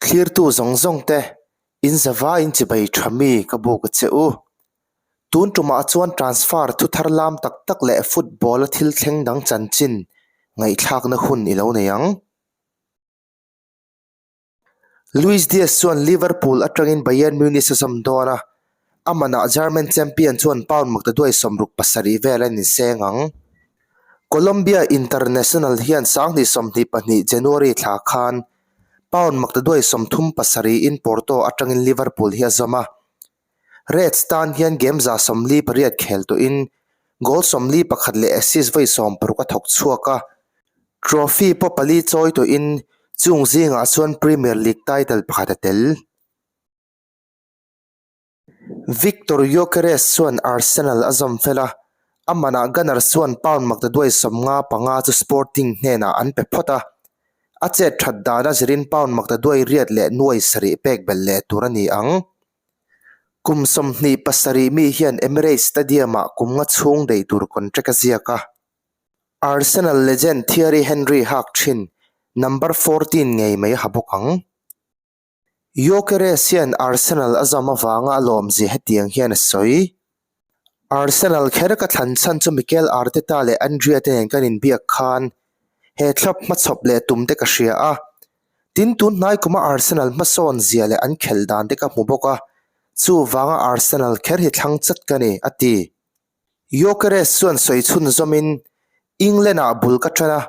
Thlirtu zawng zawng te, in zavaiin chibai tha mi ka buk a che u. Tun tumah chuan transfer thu thar lam tak tak leh football a thil thleng dang chanchin ngaihthlakna hun i lo nei ang. Luis Diaz chuan Liverpool atangin Bayern Munich a zawm dawn a, a manah German champion chuan pound maktaduai 67 vel an inseng ang. Colombia international hian 2022 January thla khan pound maktaduai 37 in Porto atangin Liverpool hi a zawm a. Reds tan hian game 48 khel tawhin goal 41 leh assist vawi 60 a thawk chhuak a. Trophy pawh pali chawi tawhin chung zingah chuan Premier League title pakhat a tel. Viktor Gyokeres chuan Arsenal a zawm fel a, a manah Gunners chuan pound maktaduai 55 chu Sporting hnenah an pe phawt a, a chet that dana zirin pound maktaduai riat leh nuai sarih pek belh leh tur a ni ang. Kum 27 mi hian Emirates Stadium-ah kum nga chhung daih tur contract a ziak a. Arsenal legend Thierry Henry hak thin number 14 ngei mai a ha bawk ang. Gyokeres hian Arsenal a zam avanga a lawmzia hetiang hian a sawi. Arsenal kher ka thlan chhan chu Mikel Arteta leh Andrea te nen kan inbiak khan he club hmachhawp leh tum te ka hria a. Tin, tun hnai kuma Arsenal hmasawn zia leh an khelh dan te ka hmu bawk a, chuvanga Arsenal kher hi thlang chat ka ni, a ti. Gyokeres chuan sawi chhun zawmin, England-ah bul ka tan a,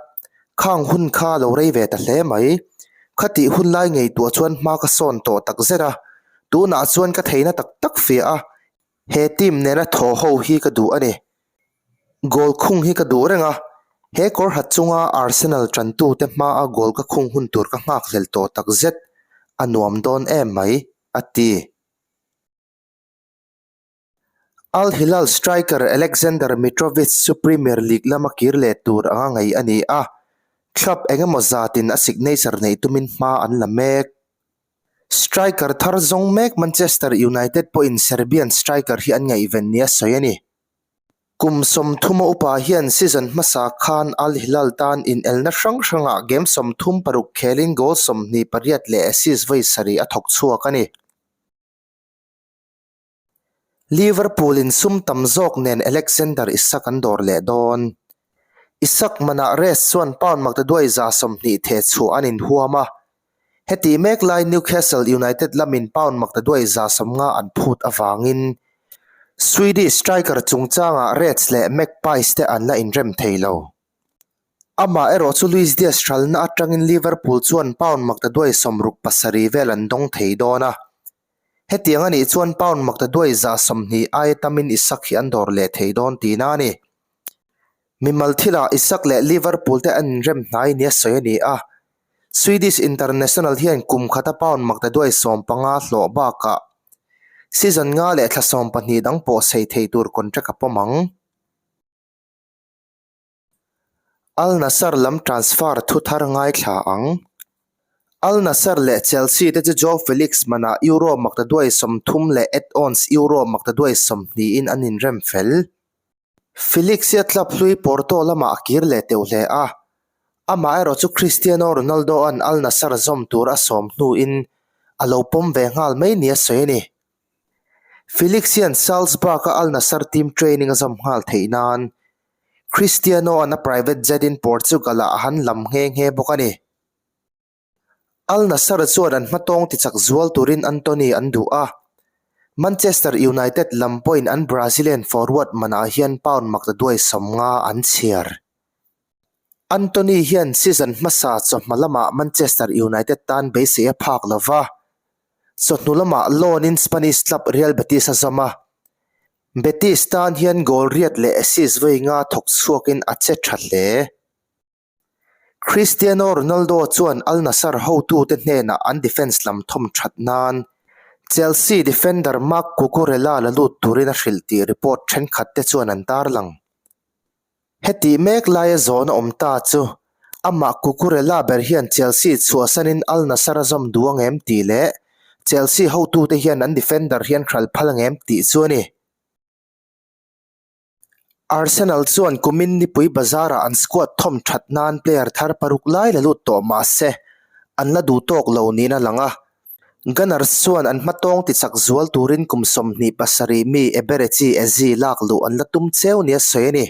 khang hun kha lo rei ve ta hle mai. Khatih hun lai ngaihtuah chuan hma ka sawn tawh tak zet a, tunah chuan ka theihna tak tak fiah a, he team nena thaw ho hi ka duh a ni. Goal khung hi ka duh reng a, he kawr hat chunga Arsenal tantute hmaa goal ka khung hun tur ka nghakhlel tawh tak zet, a nuam dawn em mai, a ti. Al Hilal striker Alexander Mitrovic chu Premier League lama kir leh tur anga ngaih a ni a, club eng emaw zatin a signature neih tumin hma an la mek. Striker thar zawng mek Manchester United pawhin Serbian striker hi an ngaihven nia sawi a ni. Kum 30 a upa hian season hmasa khan Al Hilal tan inelna hrang hrangah game 36 khelin goal 28 leh assist vawi sarih a thawk chhuak a ni. Liverpool in sum tam zawk nen Alexander Isak an dawr leh dawn. Isak manah Reds chuan pound maktaduai 20 theh chhuah an inhuam a. Hetih mek lai Newcastle United lamin pound maktaduai 50 an phut avangin Swedish striker chungchangah Reds leh Magpies te an la inrem thei lo. Amah erawh chu Luis Diaz hralna atangin Liverpool chuan pound maktaduai 67 vel an dawng thei dawn a. Hetiang a nih chuan pound maktaduai 20 aia tamin Isak hi an dawr leh thei dawn tihna a ni. Mimal thilah Isak leh Liverpool te an inrem hnai nia sawi a ni a. Swedish international hian kum khata pound maktaduai 15 hlawh bakah season nga leh thla 12 dang pawh sei thei tur contract a pawm ang. Al Nassr lam transfer thu thar ngaithla ang. Al Nassr leh Chelsea te chu Joao Felix manah Euro maktaduai 30 leh add-ons Euro maktaduai 20 in an inrem fel. Felix hi a club hlui Porto lamah a kir leh teuh hle a, amaherawh chu Cristiano Ronaldo-a'n Al Nassr zawm tur a sawm hnuin a lo pawm ve nghal mai nia sawi a ni. Felix hian Salzburg-a Al Nassr team training a zawm nghal theih nan Cristiano-a'n a private jet in Portugal-ah a han lam nghe nghe bawk a ni. Al Nassr chuan an hmatawng tichak zual turin Antony an duh a, Manchester United lam pawhin an Brazilian forward manah hian pound maktaduai 50 an chhiar. Antony hian season hmasa chawhma lamah Manchester United tan beisei a phak lo va, chawhnu lamah loan-in Spanish club Real Betis a zawm a, Betis tan hian goal riat leh assist vawi nga thawk chhuakin a che tha hle. Cristiano Ronaldo chuan Al Nassr hotute hnenah an defence lam thawm that nan Chelsea defender Marc Cucurella la lut turin a hrilh tih report thenkhat te chuan an tarlang. Hetih mek laia zawhna awm ta chu amah Cucurella ber hian Chelsea chhuahsanin Al Nassr a zawm duh ang em tih leh Chelsea hotute hian an defender hi an hral phal ang em tih chu a ni. Arsenal chuan kumin nipui bazarah an squad thawm that nan player thar paruk lai la lut tawh mah se an la duh tawk lo niin a lang a. Gunners chuan an hmatawng tichak zual turin kum 27 mi Eberechi Eze lak luh an la tum cheu nia sawi a ni.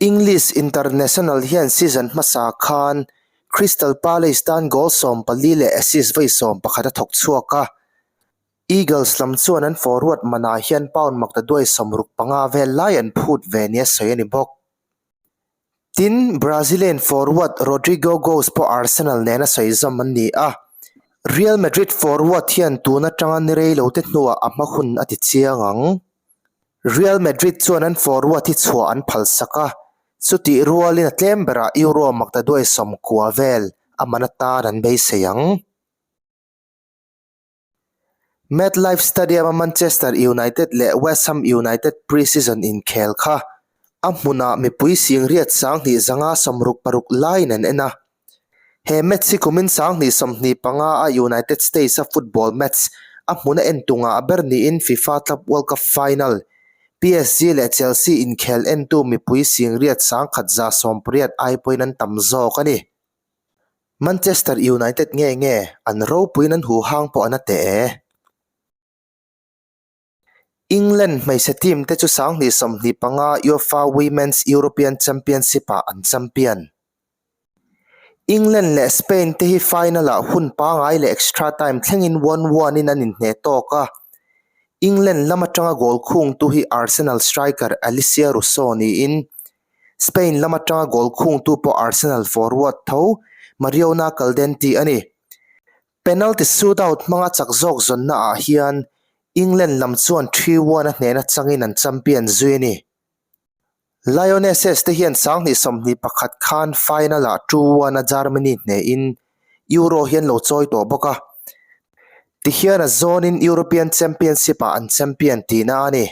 English international hian season hmasa khan Crystal Palace tan goal 14 leh assist vawi 11 a thawk chhuak a. Eagles lam chuan an forward manah hian pound maktaduai 65 vel lai an phut ve nia sawi a ni bawk. Tin, Brazilian forward Rodrygo Goes pawh Arsenal nena sawi zawm an ni a, Real Madrid forward hian tun atanga ni rei lote hnuah a hma hun a ti chiang ang. Real Madrid chuan an forward hi chhuah an phalsak a, chutih rualin a tlem berah Euro maktaduai 90 vel a man atan an beisei ang. MetLife Stadium-a Manchester United leh West Ham United pre-season inkhel kha a hmunah mipui singriat 2566 laiin an en a. He match hi kumin 2025 a United States-a football match a hmuna en tungah ber niin FIFA Club World Cup final PSG leh Chelsea inkhel entu mipui singriat 1118 ai pawhin an tam zawk a ni. Manchester United nge nge an ropuiin an huhang pawh an a teh e. England hmeichhe team te chu 2025 UEFA Women's European Championship ah an champion. England leh Spain te hi final ah hun pangai leh extra time thlengin one one in an inhneh tawk a. England lam atanga goal khungtu hi Arsenal striker Alessia Russo niin Spain lam atanga goal khungtu pawh Arsenal forward tho Mariona Caldentey a ni. Penalty shootout hmanga chak zawk zawnna ah hian England lam chuan 3-1 a hnehna changin an champion zui a ni. Lionesses te hian 2021 khan final ah 2-1 a Germany hnehin Euro hi an lo chawi tawh bawk a, tihian a zawnin European Championship ah an champion tihna a ni.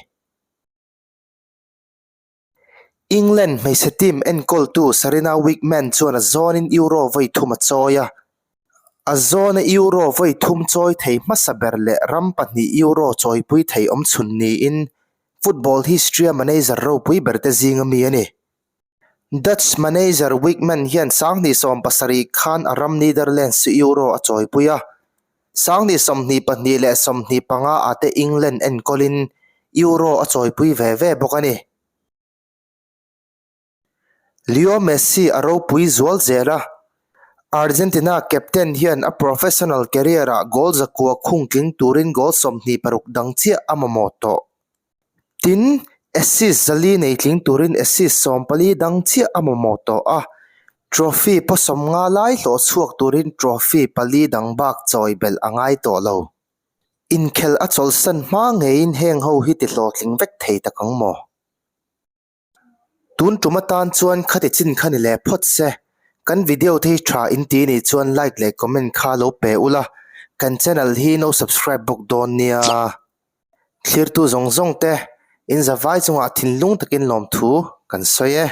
England hmeichhe team enkawltu Sarina Wiegman chuan a zawnin Euro vawi thum a chawi a. A zawna Euro vawi thum chawi thei hmasa ber leh ram pahnih Euro chawipui thei awmchhun niin football history-a manager ropui berte zinga mi a ni. Dutch manager Wiegman hian 2017 khan a ram Netherlands chu Euro a chawipui a. 2022 leh 25 ah te England enkawlin Euro a chawipui ve ve bawk a ni. Leo Messi a ropui zual zel a, Argentina captain hian a professional career-ah goal zakua khung tling turin goal 26 dang chiah a mamawh tawh. Tin, assist zali nei tling turin assist 14 dang chiah a mamawh tawh a, trophy pawh 50 lai hlawh chhuak turin trophy pali dang bak chawi belh a ngai tawh lo. Inkhelh a chawlhsan hma ngeiin heng ho hi ti hlawhtling vek thei tak ang maw? Tun tum atan chuan khati chin kha ni leh phawt se, kan video te hi tha in ti nih chuan like leh comment kha lo pe ula, kan channel hi no subscribe bawk dawn nia. Thlirtu zawng zawng te, in zavai chungah thinlung takin lawmthu kan sawi e.